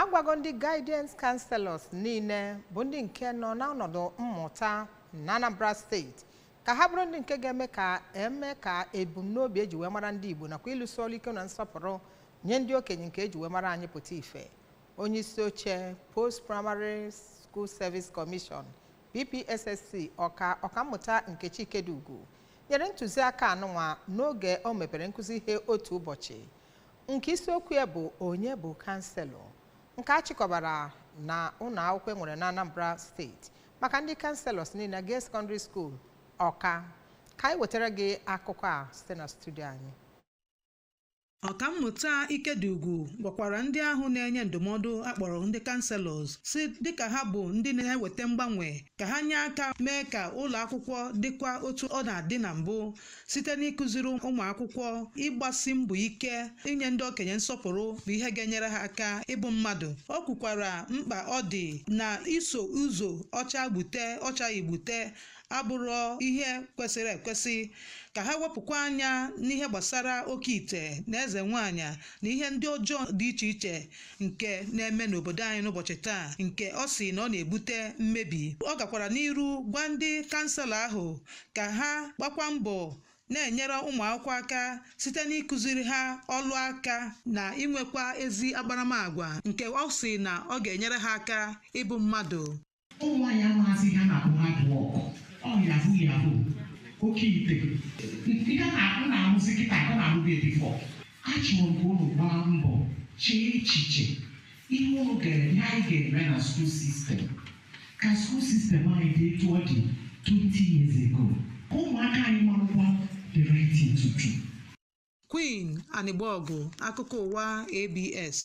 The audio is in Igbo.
Agwago ndị guidance counselors niile bụ ndị nke nọ n'ọnọdụ mmụta na Anambra Steeti ka ha bụrụ ndị nke ga-eme ka eme ka ebumnobi eji wee mara ndị Igbo nakwa ịlụso ọrụ ike na nsọpụrụ nye ndị okenye nke eji wee mara anyị pụta ife. Onye isi oche Post Primary School Service Commission, PPSSC, Ọka Ọkammụta Nkechi Ikedugwu nyere ntụziaka anụnwa n'oge o mepere nkụzi ihe otu ụbọchị nke isiokwu ya bụ "Onye bụ counselor?", nke a chịkọbara na ụlọ akwụkwọ enwere na Anambra Steeti maka ndị counselors niile Girls Secondary School, Ọka. Ka anyị wetara gị akụkọ a site na studio anyị. Ọkammụta Ikedugwu gwakwara ndị ahụ na-enye ndụmọdụ akpọrọ ndị counselors si dịka ha bụ ndị na-eweta mgbanwe, ka ha nye aka mee ka ụlọ akwụkwọ dịkwa otu ọ na-adị na mbụ site n'ịkụziri ụmụ akwụkwọ ịgbasi mbọ ike, inye ndị okenye nsọpụrụ bụ ihe ga-enyere ha aka ịbụ mmadụ. O kwukwara mkpa ọ dị na iso ụzọ ọcha gbute ọcha igbute abụrọ ihe kwesịrị ekwesị, ka ha wepụkwa anya n'ihe gbasara oke ite na eze nwaanyị na ihe ndị ọjọọ dị iche iche nke na-eme n'obodo anyị n'ụbọchị taa, nke ọ sị na ọ na-ebute mmebi. Ọ gakwara n'iru gwa ndị counselor ahụ ka ha gbakwa mbọ na-enyere ụmụ akwụkwọ aka site n'ịkụziri ha ọlụ aka na inwekwa ezi akparamagwa, nke ọ sị na ọ ga-enyere ha aka ịbụ mmadụ. Ụmụ nwaanyị amaghịzi ihe a na-akpọ hard work, ọ yahoo yahoo, oke ite, ihe a na-ahụzi kịta aka na-ahụbi before. Achọrọ m ka unu gbaa mbọ chee echiche ihe unu ga-eme, ihe anyị ga-eme na school system, ka school system anyị dị etu ọ dị 20 years ago, ka ụmụaka anyị marụkwa the right thing to do. Queen Anigbogu, akụkọ ụwa ABS.